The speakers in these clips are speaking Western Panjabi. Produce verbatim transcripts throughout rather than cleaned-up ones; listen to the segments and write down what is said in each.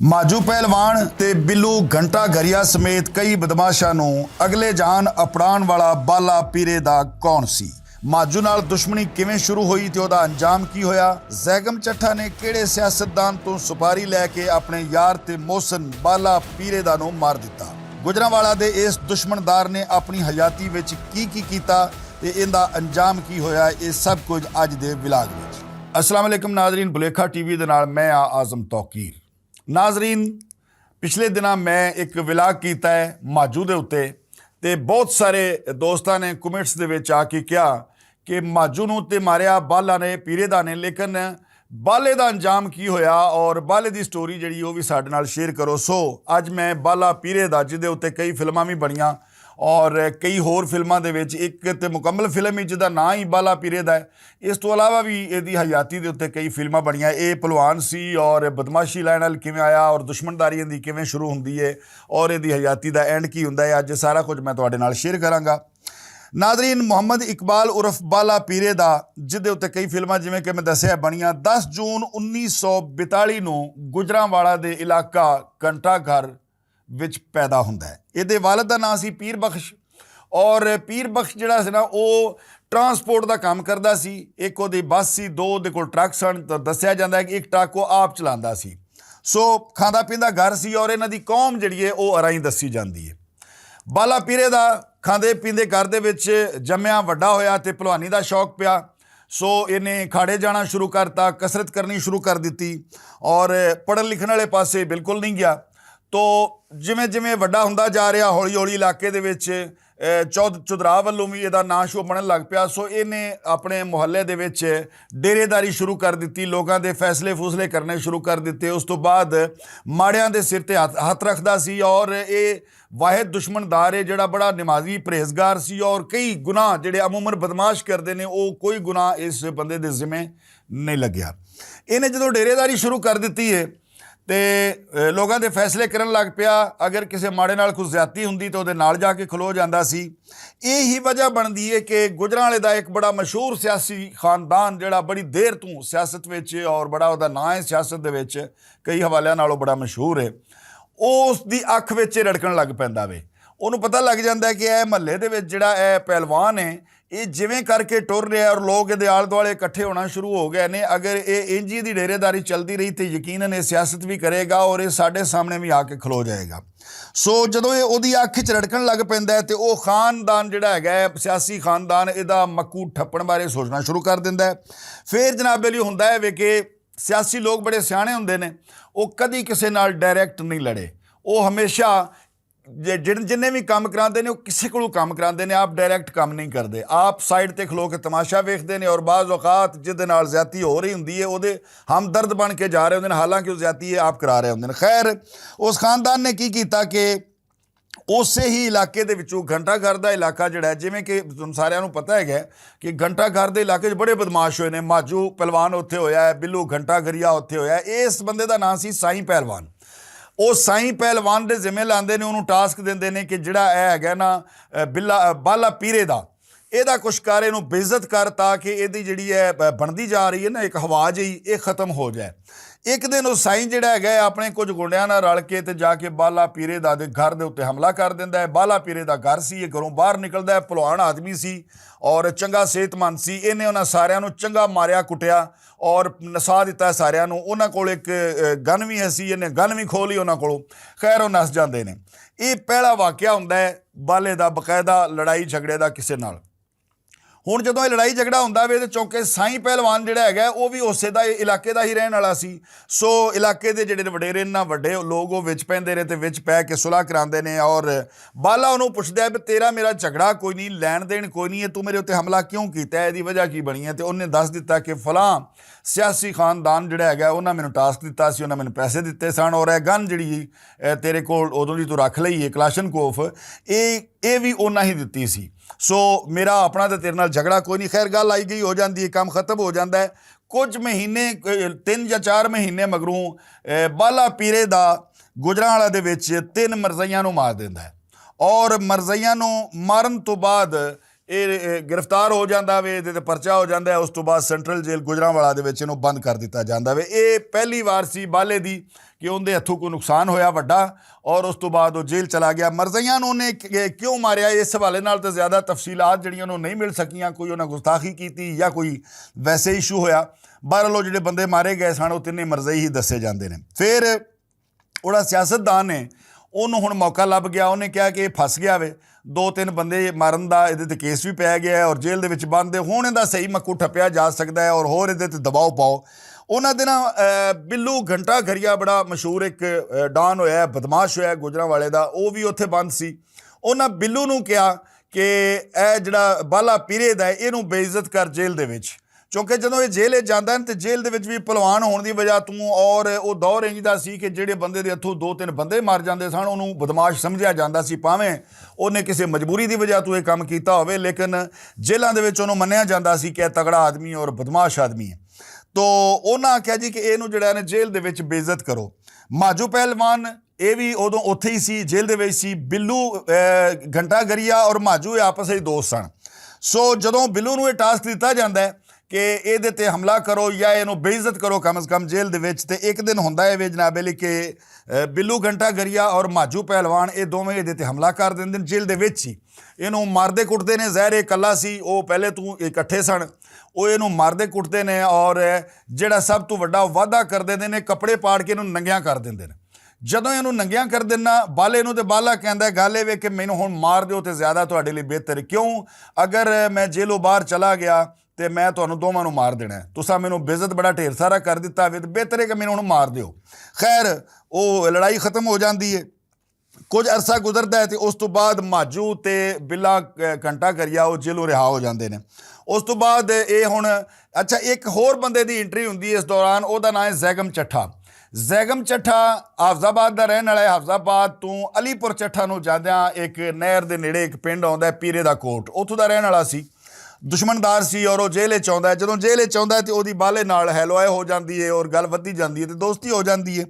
ماجو پہلوان تے بلو گھنٹا گھریا سمیت کئی بدمعاشاں نوں اگلے جہان اپڑان والا بالا پیرے دا کون سی؟ ماجو نال دشمنی کیویں شروع ہوئی تے اوہدا انجام کی ہویا؟ زیگم چٹھا نے کیہڑے سیاستدان توں سپاری لے کے اپنے یار تے محسن بالا پیرے دا نوں مار دتا؟ گجرانوالا دے اس دشمندار نے اپنی حیاتی وچ کی کی کیتا تے ایندا انجام کی ہویا؟ ایہہ سب کچھ اج دے ولاگ وچ۔ السلام علیکم ناظرین، بلیکھا ٹی وی دے نال میں آ اعظم توقیر۔ ناظرین، پچھلے دناں میں اک ولاگ کیتا ہے ماجو دے اتے، تے بہت سارے دوستاں نے کمنٹس دے وچ آ کے کہیا کہ ماجو نوں تے ماریا بالا نے پیرے دا نے، لیکن بالے دا انجام کی ہویا اور بالے دی سٹوری جڑی او وی ساڈے نال شیئر کرو۔ سو اج میں بالا پیرے دا، جس دے اتے کئی فلماں وی بنیاں اور کئی ہور فلماں دے وچ، اک تے مکمل فلم ہی جس دا ناں ہی بالا پیرے دا ہے، اس توں علاوہ وی ایہدی حیاتی دے اتے کئی فلماں بنیاں۔ ایہہ پلوان سی اور بدمعاشی لائن نال کیویں آیا اور دشمنداری ایہدی کیویں شروع ہوندی ہے اور ایہدی حیاتی دا اینڈ کی ہوندا ہے، اج سارا کچھ میں تہاڈے نال شیئر کراں گا۔ ناظرین، محمد اقبال عرف بالا پیرے دا، جس دے اتے کئی فلماں جویں کہ میں دسیا بنیاں، دس جون انیس سو بتالی نوں گجرانوالا دے علاقہ گھنٹا گھر وچ پیدا ہوندا ہے۔ ایہدے والد دا ناں سی پیر بخش، اور پیر بخش جڑا سی نا، او ٹرانسپورٹ دا کام کردا سی۔ اک اوہدی بس سی، دو اوہدے کول ٹرک سن، تے دسیا جاندا ہے کہ اک ٹرک او آپ چلاندا سی۔ سو کھاندا پیندا گھر سی اور انہاں دی قوم جڑی ہے او ارائی دسی جاندی ہے۔ بالا پیرے دا کھاندے پیندے گھر دے وچ جمیا وڈا ہویا تے پلوانی دا شوق پیا۔ سو انہیں کھاڑے جانا شروع کرتا، کسرت کرنی شروع کر دتی اور پڑھن لکھن والے پاسے بالکل نہیں گیا۔ تو جویں جویں وڈا ہوندا جا رہیا، ہولی ہولی علاقے دے وچ چودھرا ولوں وی ایہدا ناں شو بنن لگ پیا۔ سو ایہنے اپنے محلے دے وچ ڈیرے داری شروع کر دتی، لوگاں دے فیصلے فوصلے کرنے شروع کر دتے۔ اس توں بعد ماڑیاں دے سر تے ہتھ رکھدا سی اور ایہہ واحد دشمندار ہے جڑا بڑا نمازی پرہیزگار سی اور کئی گناہ جڑے عموما بدمعاش کردے نے، او کوئی گناہ اس بندے دے ذمے نہیں لگیا۔ ایہنے جدوں ڈیرے داری شروع کر دتی ہے، تے لوگاں دے فیصلے کرن لگ پیا۔ اگر کسے ماڑے نال کچھ زیادتی ہوندی تے اوہدے نال جا کے کھلو جاندا سی۔ ایہی وجہ بندی ہے کہ گجرانوالے دا اک بڑا مشہور سیاسی خاندان جڑا بڑی دیر توں سیاست وچ اور بڑا اوہدا ناں ہے سیاست دے وچ، کئی حوالیاں نال او بڑا مشہور ہے، او اس دی اکھ وچ رڑکن لگ پیندا وے۔ اوہنوں پتہ لگ جاندا ہے کہ ایہہ محلے دے وچ جڑا ایہہ پہلوان ہے، ایہہ جویں کر کے ٹر رہیا ہے اور لوگ ایہدے آل دوالے اکٹھے ہونا شروع ہو گئے نے، اگر ایہہ اینجی دی ڈیرے داری چلدی رہی تے یقینا ایہہ سیاست وی کرے گا اور ایہہ ساڈے سامنے وی آ کے کھلو جائے گا۔ سو جدوں ایہہ اوہدی اکھ وچ رڑکن لگ پیندا ہے تے او خاندان جڑا ہے سیاسی خاندان ایہدا مکو ٹھپن بارے سوچنا شروع کر دیندا ہے۔ فیر جناب علی ہوندا ہے وے کہ سیاسی لوگ بڑے سیانے ہوندے نے، او کدی کسے نال ڈائریکٹ نہیں لڑے۔ او ہمیشہ جنہیں وی کم کراندے نے او کسے کولوں کم کراندے نے، آپ ڈائریکٹ کم نہیں کردے، آپ سائیڈ تے کھلو کے تماشا ویکھدے نے اور بعض اوقات جس دے نال زیادتی ہو رہی ہوندی ہے اوہدے ہمدرد بن کے جا رہے ہوندے نے، حالانکہ او زیادتی ہے آپ کرا رہے ہوندے نے۔ خیر، اس خاندان نے کی کیتا کہ اسے ہی علاقے دے وچوں گھنٹا گھر دا علاقہ جڑا ہے، جویں کہ تم ساریاں نوں پتہ ہے کہ گھنٹا گھر دے علاقے وچ بڑے بدمعاش ہوئے نے، ماجو پہلوان اتھے ہویا ہے، بلو گھنٹا گھریا اتھے ہویا ہے۔ اس بندے دا ناں سی سائیں پہلوان۔ او سائیں پہلوان دے ذمے لاندے نے، انہوں ٹاسک دیندے نے کہ جڑا اے ہے نا، بالا پیرے دا، ایہدا کچھ کر اینوں بے عزت کر تاکہ ایہدی جڑی ہے بندی جا رہی ہے نا اک ہوا جی، ایہہ ختم ہو جائے۔ اک دن او سائیں جڑا ہے اپنے کچھ گنڈیاں نال رل کے تے جا کے بالا پیرے دا دے گھر دے اتے حملہ کر دیندا ہے۔ بالا پیرے دا گھر سی، ایہہ گھروں باہر نکلدا ہے، پلوان آدمی سی اور چنگا صحت مند سی۔ ایہنے انہاں ساریاں نوں چنگا ماریا کٹیا اور نسا دتا ہے ساریاں نوں۔ انہاں کول اک گن وی ہے سی، ایہنے گن وی کھول لی انہاں کولوں۔ خیر او نس جاندے نے۔ ایہہ پہلا واقعہ ہوندا ہے بالے دا باقاعدہ لڑائی جھگڑے دا کسے نال۔ ہن جدوں ایہہ لڑائی جھگڑا ہوندا وے تے چونکہ سائیں پہلوان جڑا ہے او وی اسے دا علاقے دا ہی رہن والا سی۔ سو علاقے دے جڑے وڈیرے ناں وڈے لوگ او وچ پیندے رہے تے وچ پے کے صلح کراندے نے اور بالا انہوں پچھدا ہے تیرا میرا جھگڑا کوئی نہیں، لین دین کوئی نہیں ہے، توں میرے اتے حملہ کیوں کیتا ہے، ایہدی وجہ کی بنی ہے؟ تے انہوں نے دس دتا کہ فلاں سیاسی خاندان جڑا ہے انہاں مینوں ٹاسک دتا سی، انہاں مینوں پیسے دتے سن اور ایہہ گن جڑی تیرے کول ادوں دی توں رکھ لئی ہے کلاشن کوف، ایہہ وی انہاں ہی دتی سی۔ سو میرا اپنا تے تیرے نال جھگڑا کوئی نہیں۔ خیر گل آئی گئی ہو جاندی ہے، کم ختم ہو جاندا ہے۔ کچھ مہینے، تن یا چار مہینے مگروں بالا پیرے دا گجرانوالا دے وچ تن مرزائیاں نوں مار دیندا ہے۔ اور مرزائیاں نوں مارن توں بعد اے گرفتار ہو جاندا وے، ایہدے تے پرچا ہو جاندا ہے۔ اس توں بعد سنٹرل جیل گجرانوالا دے وچ اینوں بند کر دتا جاندا وے۔ اے پہلی وار سی بالے دی کہ اوندے ہتھوں کوئی نقصان ہویا وڈا، اور اس توں بعد او جیل چلا گیا۔ مرزیاں نوں نے کیوں ماریا، اس حوالے نال تے زیادہ تفصیلات جیہڑیاں نوں نہیں مل سکیاں، کوئی انہاں گستاخی کیتی یا کوئی ویسے ایشو ہویا۔ بہرحال او جیہڑے بندے مارے گئے سن او تینے مرزئی ہی دسے جاندے نے۔ فیر اوہڑا سیاستدان نے، اوہنوں ہن موقع لب گیا، اوہنے کہیا کہ ایہہ پھس گیا وے۔ دو تین بندے مارن دا ایہدے تے کیس وی پیا گیا ہے اور جیل دے وچ بند ہے۔ ہن ایندا صحیح مکو ٹھپیا جا سکدا ہے اور ہور ایہدے تے دباؤ پاؤ۔ انہاں دناں بلو گھنٹا گھریا بڑا مشہور اک ڈان ہویا ہے، بدمعاش ہویا ہے گجرانوالے دا، او وی اتھے بند سی۔ انہاں بلو نوں کہیا کہ ایہہ جیہڑا بالا پیرے دا ہے اینوں بے عزت کر جیل دے وچ۔ کیونکہ جدوں ایہہ جیل وچ جاندا ہے تے جیل دے وچ وی پلوان ہون دی وجہ توں اور او دور اینجدا سی کہ جیہڑے بندے دے ہتھوں دو تین بندے مار جاندے سن اوہنوں بدمعاش سمجھیا جاندا سی، پاویں اوہنے کسے مجبوری دی وجہ توں ایہہ کم کیتا ہووے، لیکن جیلاں دے وچ اوہنوں منیا جاندا سی کہ ایہہ تگڑا آدمی اور بدمعاش آدمی ہے۔ تو اوہناں آکھیا جی کہ اینوں جیہڑا ہے نا جیل دے وچ بے عزت کرو۔ ماجو پہلوان، ایہہ وی ادوں اتھے ہی سی، جیل دے وچ سی۔ بلو گھنٹا گھریا اور ماجو ایہہ آپس وچ دوست سن۔ سو جدوں بلو نوں ایہہ ٹاسک دتا جاندا ہے کہ ایہدے تے حملہ کرو یا اینوں بے عزت کرو کم از کم جیل دے وچ، تے اک دن ہوندا ہے وے جناب علی کہ بلو گھنٹا گھریا اور ماجو پہلوان ایہہ دوویں ایہدے تے حملہ کر دیندے نے جیل دے وچ ہی۔ اینوں ماردے کٹدے نے، ظاہر ایہہ کلا سی، او پہلے توں اکٹھے سن۔ او اینوں ماردے کٹدے نے اور جیہڑا سب توں وڈا وعدہ کر دیندے نے، کپڑے پاڑ کے اینوں ننگیاں کر دیندے نے۔ جدوں اینوں ننگیاں کر دینا بالے نوں تے بالا کہندا ہے، گل ایہہ وے کہ مینوں ہن مار دیو تے زیادہ تہاڈے لئی بہتر ہے۔ کیوں؟ اگر میں جیلوں باہر چلا گیا تے میں تہانوں دوواں نوں مار دینا ہے۔ تساں مینوں بے عزت بڑا ڈھیر سارا کر دتا وے تے بہتر ہے کہ مینوں ہن مار دیو۔ خیر، او لڑائی ختم ہو جاندی ہے۔ کچھ عرصہ گزردا ہے تے اس توں بعد ماجو تے بلا گھنٹا گھریا او جیلوں رہا ہو جاندے نے۔ اس توں بعد ایہہ ہن، اچھا، اک ہور بندے دی انٹری ہوندی ہے اس دوران، اوہدا ناں ہے زیگم چٹھا۔ زیگم چٹھا حافظ آباد دا رہن والا ہے۔ حافظ آباد توں علی پور چٹھا نوں جاندیاں اک نہر دے نیڑے اک پنڈ آندا ہے پیرے دا کوٹ، اتھوں دا رہن والا سی۔ دشمندار سی اور او جیل وچ آندا ہے۔ جدوں جیل وچ آندا ہے تے اوہدی بالے نال ہیلوائے ہو جاندی ہے اور گل ودھدی جاندی ہے تے دوستی ہو جاندی ہے۔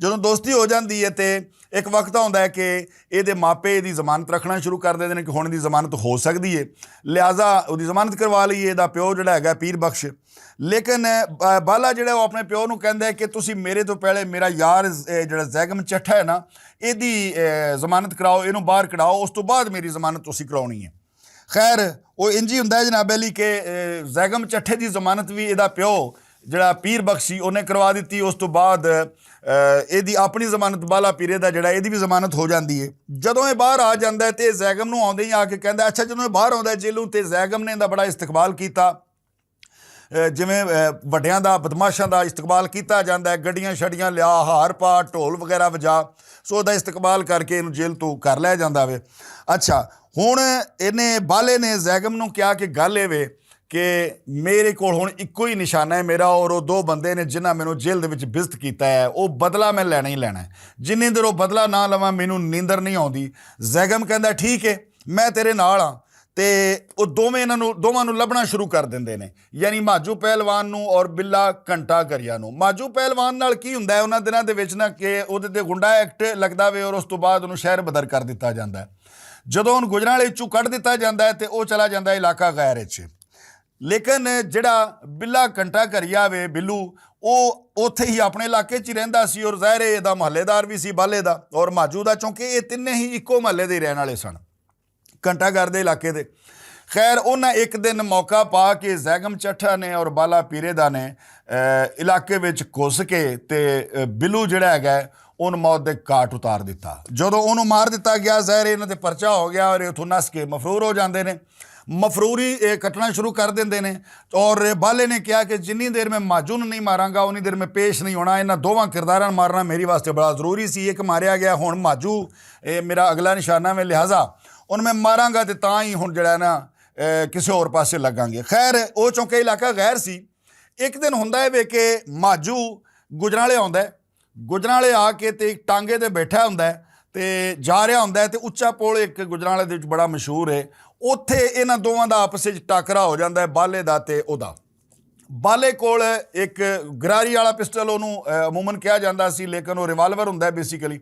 جدوں دوستی ہو جاندی ہے تے اک وقت آندا ہے کہ ایہدے ماپے ایہدی ضمانت رکھنا شروع کر دیندے نے کہ ہن ایہدی ضمانت ہو سکدی ہے، لہذا اوہدی ضمانت کروا لئی۔ ایہدا پیو جیہڑا ہے پیر بخش، لیکن بالا جیہڑا او اپنے پیو نوں کہندا ہے کہ تسی میرے توں پہلے میرا یار جیہڑا زیگم چٹھا ہے نا، ایہدی ضمانت کراؤ، اینوں باہر کڑاؤ، اس توں بعد میری ضمانت تسی کراؤنی ہے۔ خیر، او انجی ہوندا ہے جناب علی کہ زیگم چٹھے دی ضمانت وی ایہدا پیو جیہڑا پیر بخش سی اوہنے کروا دتی۔ اس توں بعد ایہدی اپنی ضمانت، بالا پیرے دا جیہڑا، ایہدی وی ضمانت ہو جاندی ہے۔ جدوں ایہہ باہر آ جاندا ہے تے زیگم نوں آندے ہی آ کے کہندا ہے، اچھا، جدوں ایہہ باہر آندا ہے جیلوں تے زیگم نے ایہدا بڑا استقبال کیتا۔ جیویں وڈیاں دا، بدمعاشاں دا استقبال کیتا جاندا ہے، گڈیاں شڈیاں لیا، ہار پا، ڈھول وغیرہ وجا، سو اوہدا استقبال کر کے اینوں جیل توں گھر لے جاندا وے۔ اچھا، ہن اینے بالے نے زیگم نوں کہیا کہ گل ایہہ وے کہ میرے کول ہن اکو ہی نشانہ ہے میرا، اور او دو بندے نے جنہاں مینوں جیل دے وچ بزت کیتا ہے، او بدلہ میں لینا ہی لینا ہے۔ جنی دیر او بدلہ نہ لواں، مینوں نیندر نہیں آندی۔ زیگم کہندا ہے، ٹھیک ہے، میں تیرے نال ہاں۔ تے او دوویں انہاں نوں، دوواں نوں لبھنا شروع کر دیندے نے، یعنی ماجو پہلوان نوں اور بلا گھنٹا گریا نوں۔ ماجو پہلوان نال کی ہوندا ہے انہاں دناں دے وچ نا کہ اوہدے تے گنڈا ایکٹ لگدا وے اور اس توں بعد انہوں شہر بدر کر دتا جاندا ہے۔ جدوں ہن گجرانوالے چوں کڈ دتا جاندا ہے تے او چلا جاندا ہے علاقہ غیر وچ۔ لیکن جیہڑا بلا گھنٹا گریا وے بلو، او اتھے ہی اپنے علاقے چ ہی رہندا سی اور ظاہر ہے ایہدا محلے دار وی سی بالے دا اور ماجو دا، چونکہ ایہہ تینے ہی اکو محلے دے رہن والے سن، گھنٹا گھر دے علاقے دے۔ خیر، انہاں اک دن موقع پا کے زیگم چٹھا نے اور بالا پیرے دا نے علاقے وچ گھس کے تے بلو جیہڑا ہے ان موت دے کاٹ اتار دتا۔ جدوں انہوں مار دتا گیا، ظاہر ہے انہاں تے پرچا ہو گیا اور اتھوں نس کے مفرور ہو جاندے نے۔ مفروری کٹنا شروع کر دیندے نے۔ اور بالے نے کہیا کہ جنی دیر میں ماجو نوں نہیں ماراں گا، انی دیر میں پیش نہیں ہونا۔ انہاں دوواں کرداراں نوں مارنا میرے واسطے بڑا ضروری سی۔ اک ماریا گیا، ہن ماجو میرا اگلا نشانہ میں، لہذا ان میں ماراں گا تے تاں ہی ہن جیہڑا ہے نا کسے ہور پاسے لگاں گے۔ خیر، او چونکہ علاقہ غیر سی، اک دن ہوندا ہے وے کہ ماجو گجرانوالے آندا ہے، گجرانوالے آ کے تے ٹانگے تے بیٹھا ہوندا ہے تے جا رہیا ہوندا ہے تے اچا پول اک گجرانوالے دے وچ بڑا مشہور ہے، اتھے انہاں دوواں دا آپس وچ ٹاکرا ہو جاندا ہے، بالے دا تے اودا۔ بالے کول ایک گراری والا پسٹل، انہوں عموماً کہا جاتا سی، لیکن وہ ریوالور ہوندا ہے بیسیکلی۔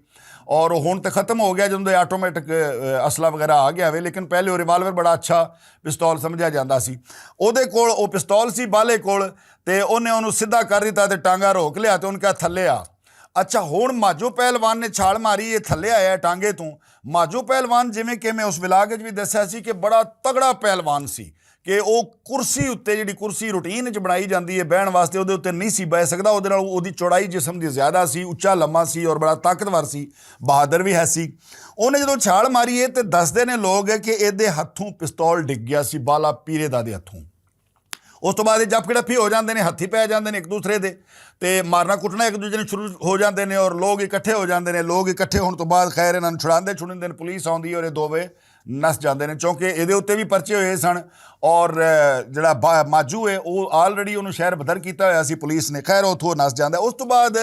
اور ہن تے ختم ہو گیا جدوں دے آٹومیٹک اسلحہ وغیرہ آ گیا ہوئے، لیکن پہلے وہ ریوالور بڑا اچھا پستول سمجھا جاتا سی۔ اودے کول وہ پستول سی بالے کول، تے انہیں انہوں سیدھا کر دتا تے ٹانگا روک لیا تے انہوں کہا تھلے آ۔ اچھا، ہن ماجو پہلوان نے چھال ماری، یہ تھلے آیا ٹانگے توں۔ ماجو پہلوان، جویں کہ میں اس ولاگ وچ بھی دسیا سی کہ بڑا تگڑا پہلوان سی، کہ او کرسی اُتے جڑی کرسی روٹین وچ بنائی جاندی ہے بہن واسطے، اودے اُتے نہیں سی بہ سکدا۔ اودے نال اودی چوڑائی جسم دی زیادہ سی، اچا لما سی اور بڑا طاقتور سی، بہادر وی ہے سی۔ اونے جدوں چھال ماری ہے تے دسدے نے لوگ کہ ایہدے ہتھوں پستول ڈگ گیا سی، بالا پیرے دا دے ہتھوں۔ اس توں بعد جپ کڑپھی ہو جاندے نے، ہتھی پے جاندے نے اک دوسرے دے، تے مارنا کٹنا اک دوسرے نوں شروع ہو جاندے نے اور لوگ اکٹھے ہو جاندے نے۔ لوگ اکٹھے ہون توں بعد خیر انہاں نوں چھڑاندے چھڑندے نے، پولیس آندی ہے اور ایہہ دووے نس جاندے نے، چونکہ ایہدے اُتے وی پرچے ہوئے سن۔ اور جیہڑا ماجو ہے او آلریڈی انہوں شہر بدر کیتا ہویا سی پولیس نے۔ خیر اتھوں نس جاندا ہے۔ اس توں بعد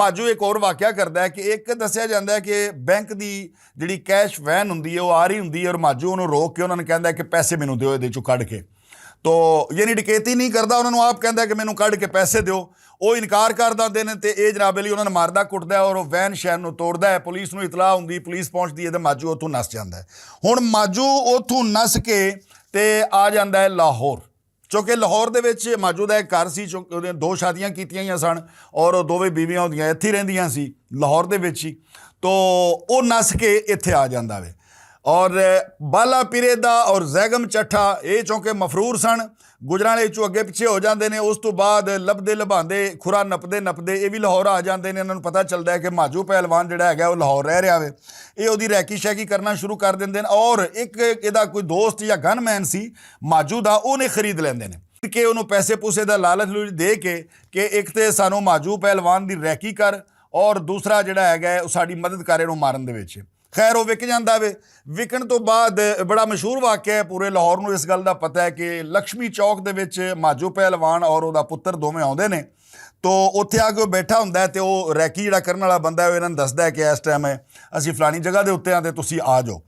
ماجو اک اور واقعہ کردا ہے کہ اک دسیا جاندا ہے کہ بینک دی جیہڑی کیش وین ہوندی ہے او آ رہی ہوندی ہے اور ماجو انہوں روک کے انہوں نے کہندا ہے کہ پیسے مینوں دیو ایہدے چوں کڈ کے۔ تو یعنی ڈکیتی نہیں کردا، انہوں آپ کہندا ہے کہ مینوں کڈ کے پیسے دیو۔ او انکار کر داندے نے تے اے جناب علی انہاں نوں ماردا کٹدا ہے اور او وین شین نوں توڑدا ہے۔ پولیس نوں اطلاع ہوندی، پولیس پہنچدی ہے تے ماجو اتھوں نس جاندا ہے۔ ہن ماجو اتھوں نس کے تے آ جاندا ہے لاہور، کیونکہ لاہور دے وچ ماجو دا ایک گھر سی، چونکہ اوہدے دو شادیاں کیتیاں ہوئیاں سن اور او دوویں بیویاں اوہدیاں ایتھے رہندیاں سی لاہور دے وچ ہی۔ تو او نس کے ایتھے آ جاندا وے۔ اور بالا پیرے دا اور زیگم چٹھا اے چونکہ مفرور سن، گجران اچوں اگے پچھے ہو جاندے نے۔ اس توں بعد لبھدے لبھاندے کھرا نپدے نپدے اے وی لاہور آ جاندے نے۔ انہاں نوں پتہ چلدا ہے کہ ماجو پہلوان جیہڑا ہے او لاہور رہ رہیا وے۔ اے اوہدی ریکی شیکی کرنا شروع کر دیندے نے اور اک ایہدا کوئی دوست یا گن مین سی ماجو دا، اوہنے خرید لیندے نے کہ انہوں پیسے پوسے دا لالچ لوج دے کے کہ اک تے سانوں ماجو پہلوان دی ریکی کر اور دوسرا جیہڑا ہے او ساڈی مدد کر انہوں مارن دے وچ۔ خیر او وک جاندا وے۔ وکن توں بعد بڑا مشہور واقعہ ہے، پورے لاہور نوں اس گل دا پتہ ہے کہ لکشمی چوک دے وچ ماجو پہلوان اور اوہدا پتر دوویں آندے نے۔ تو اتھے آ کے او بیٹھا ہوندا ہے تے او ریکی جیہڑا کرن والا بندہ ہے او انہاں نوں دسدا ہے کہ اس ٹائم اسی فلانی جگہ دے اُتے آں تے تسی آ جاؤ۔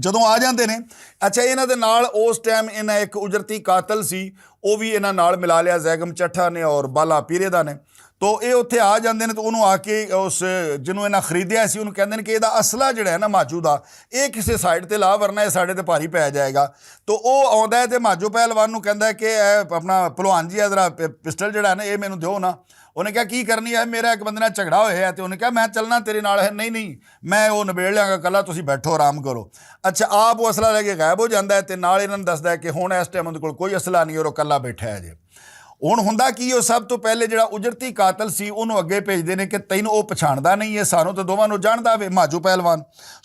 جدوں آ جاندے نے، اچھا انہاں دے نال اس ٹائم انہاں اک اجرتی قاتل سی، او وی انہاں نال ملا لیا زیگم چٹھا نے اور بالا پیرے دا نے۔ تو اے اتھے آ جاندے نے تے انہوں آ کے اس جنوں انہاں خریدیا سی انہوں کہندے نے کہ ایہدا اصلہ جیہڑا ہے نا ماجو دا، اے کسے سائیڈ تے لا ورنا اے ساڈے تے بھاری پے جائے گا۔ تو او آندا ہے تے ماجو پہلوان نوں کہندا ہے کہ اے اپنا پہلوان جی اے ذرا پسٹل جیہڑا ہے نا اے مینوں دیو نا۔ انہوں کہا کی کرنی ہے، میرا اک بندے نال جھگڑا ہویا ہے۔ تے انہوں کہا میں چلنا تیرے نال ہے۔ نہیں نہیں، میں او نبیڑ لیاں گا کلا، تسی بیٹھو آرام کرو۔ اچھا آپ او اصلہ لے کے غائب ہو جاندا ہے تے نال انہاں نوں دسدا ہے کہ ہن اس ٹائم اوہدے کول کوئی اصلہ نہیں اور او کلا بیٹھا ہے جے۔ ہن ہوندا کی او سب توں پہلے جیہڑا اجرتی قاتل سی انہوں اگے بھیجدے نے کہ تینوں او پچھاندا نہیں ہے، سانوں تے دوواں نوں جاندا وے ماجو پہلوان۔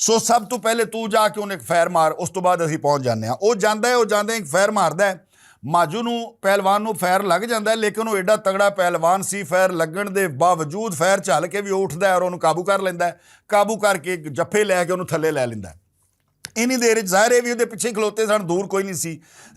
سو سب توں پہلے تو جا کے انہوں اک فیر مار، اس توں بعد اسی پہنچ جاندے ہاں۔ او جاندا ہے، او جاندے اک فیر ماردا ہے ماجو نوں، پہلوان نوں فیر لگ جاندا ہے، لیکن او ایڈا تگڑا پہلوان سی، فیر لگن دے باوجود فیر چل کے وی اٹھدا ہے اور انہوں قابو کر لیندا ہے۔ قابو کر کے جپھے لے کے انہوں تھلے لے لیندا ہے۔ اینی دیر وچ ظاہر ہے وی اوہدے پچھے کھلوتے سن، دور کوئی نہیں سی۔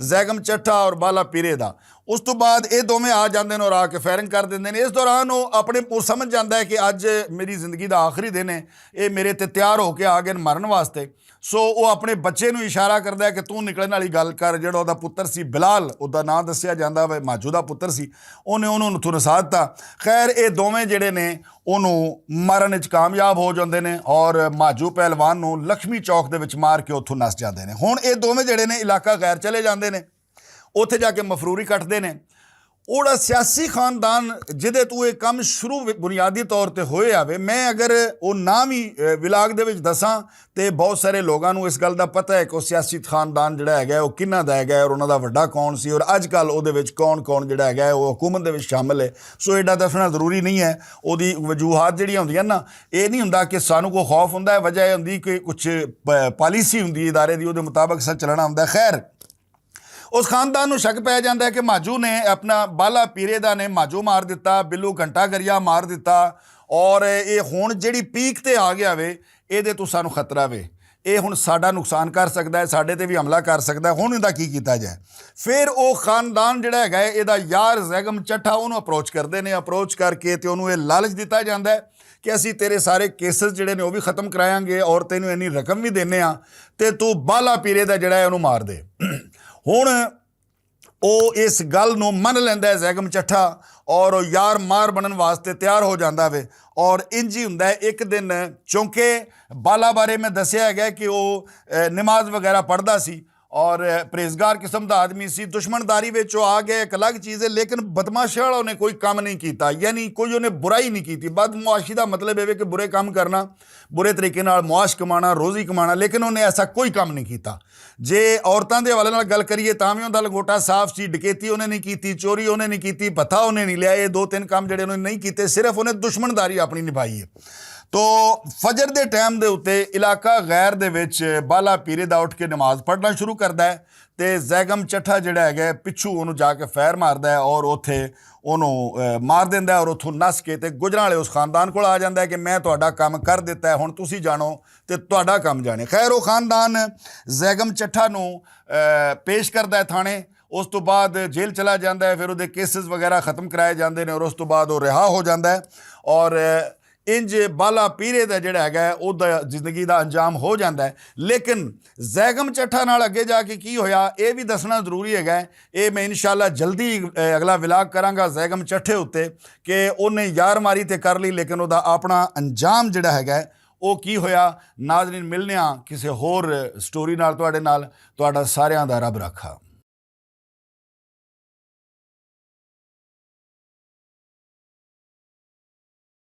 زیگم چٹھا اور بالا پیرے دا۔ اس توں بعد اے دوویں آ جاندے نے اور آ کے فائرنگ کر دیندے نے۔ اس دوران او اپنے او سمجھ جاندا ہے کہ اج میری زندگی دا آخری دن ہے، اے میرے تے تیار ہو کے آ گئے مرن واسطے۔ سو او اپنے بچے نوں اشارہ کردا ہے کہ توں نکلن والی گل کر۔ جیہڑا اوہدا پتر سی بلال، اوہدا ناں دسیا جاندا ہے ماجو دا پتر سی، اوہنے انہوں نوں اتھوں نسا دتا۔ خیر اے دوویں جیہڑے نے انہوں مارن وچ کامیاب ہو جاندے نے اور ماجو پہلوان نوں لکشمی چوک دے وچ مار کے اتھوں نس جاندے نے۔ ہن اے دوویں جیہڑے نے علاقہ غیر چلے جاندے نے، اتھے جا کے مفروری کٹدے نے۔ اوہڑا سیاسی خاندان جدے توں اے کم شروع بنیادی طور تے ہوئے آوے، میں اگر او ناں وی ولاگ دے وچ دساں تے بہت سارے لوگاں نوں اس گل دا پتہ ہے کہ او سیاسی خاندان جیہڑا ہے او کناں دا ہے اور انہاں دا وڈا کون سی اور اج کل اوہدے وچ کون کون جیہڑا ہے او حکومت دے وچ شامل ہے۔ سو ایڈا دسنا ضروری نہیں ہے۔ اوہدی وجوہات جیہڑیاں ہوندیاں نا، اے نہیں ہوندا کہ سانوں کوئی خوف ہوندا ہے، وجہ اے ہوندی کہ کچھ پالیسی ہوندی ہے ادارے دی، اوہدے مطابق سا چلنا ہوندا ہے۔ خیر، اس خاندان نوں شک پے جاندا ہے کہ ماجو نے اپنا بالا پیرے دا نے ماجو مار دتا، بلو گھنٹا گریا مار دتا۔ اور اے ہن جیہڑی پیک تے آ گیا وے، ایہدے توں سانوں خطرہ وے۔ اے ہن ساڈا نقصان کر سکدا ہے، ساڈے تے وی حملہ کر سکدا ہے۔ ہن ایندا کی کیتا جائے؟ فیر او خاندان جیہڑا ہے ایہدا یار زیگم چٹھا اوہنوں اپروچ کردے نے، اپروچ کر کے تے اوہنوں اے لالچ دتا جاندا ہے کہ اسی تیرے سارے کیسز جیہڑے نے او وی ختم کرایاں گے اور تینوں اینی رقم وی دینے آں، تے توں بالا پیرے دا جیہڑا ہے اوہنوں مار دے۔ ہن او اس گل نوں من لیندا ہے زیگم چٹھا، اور او یار مار بنن واسطے تیار ہو جاندا وے۔ اور انج ہی ہوندا ہے، ایک دن، چونکہ بالا بارے میں دسیا گیا کہ او، اے، نماز وغیرہ پڑھدا سی اور، اے، پرہیزگار قسم دا آدمی سی، دشمنداری وچ او آ گیا، ایک الگ چیز ہے، لیکن بدمعاشی والا انہیں کوئی کم نہیں کیتا، یعنی کوئی انہیں برائی نہیں کیتی۔ بدمعاشی دا مطلب ہے کہ برے کم کرنا، برے طریقے نال معاش کمانا، روزی کمانا، لیکن انہیں ایسا کوئی کم نہیں کیتا۔ جے عورتاں دے حوالے نال گل کریے، تاں وی اوندا لنگوٹا صاف سی، ڈکیتی انہیں نہیں کیتی، چوری انہیں نہیں کیتی، پتھا انہیں نہیں لیا۔ اے دو تین کم جڑے انہیں نہیں کیتے، صرف انہیں دشمنداری اپنی نبھائی ہے۔ تو فجر دے ٹائم دے اُتے علاقہ غیر دے وچ بالا پیرے دا اٹھ کے نماز پڑھنا شروع کردا ہے، تے زیگم چٹھا جڑا ہے گا، پچھو اونوں جا کے فیر ماردا ہے اور اوتھے اونوں، اے، مار دیندا ہے اور اوتھوں نس کے تے گجراں والے اس خاندان کول آ جاندا ہے کہ میں تہاڈا کم کر دتا ہے، ہن تسی جانو تے تہاڈا کم جانے۔ خیر، او خاندان زیگم چٹھا نوں، اے، پیش کردا ہے تھانے۔ اس تو بعد جیل چلا جاندا ہے، پھر اودے کیسز وغیرہ ختم کرائے جاندے نے اور اس تو بعد او رہا ہو جاندا ہے۔ اور، اے، انج بالا پیرے دا جڑا ہے گا، او دا زندگی دا انجام ہو جاندا ہے۔ لیکن زیگم چٹھا نال اگے جا کے کی ہویا، اے بھی دسنا ضروری ہے گا۔ اے میں انشاءاللہ جلدی، اے، اگلا ولاگ کراں گا زیگم چٹھے اُتے کہ اونے یار ماری تے کر لی، لیکن او دا اپنا انجام جڑا ہے گا، او کی ہویا۔ ناظرین، ملنے ہاں کسے ہور سٹوری نال تہاڈے نال۔ تہاڈا ساریاں دا رب رکھا۔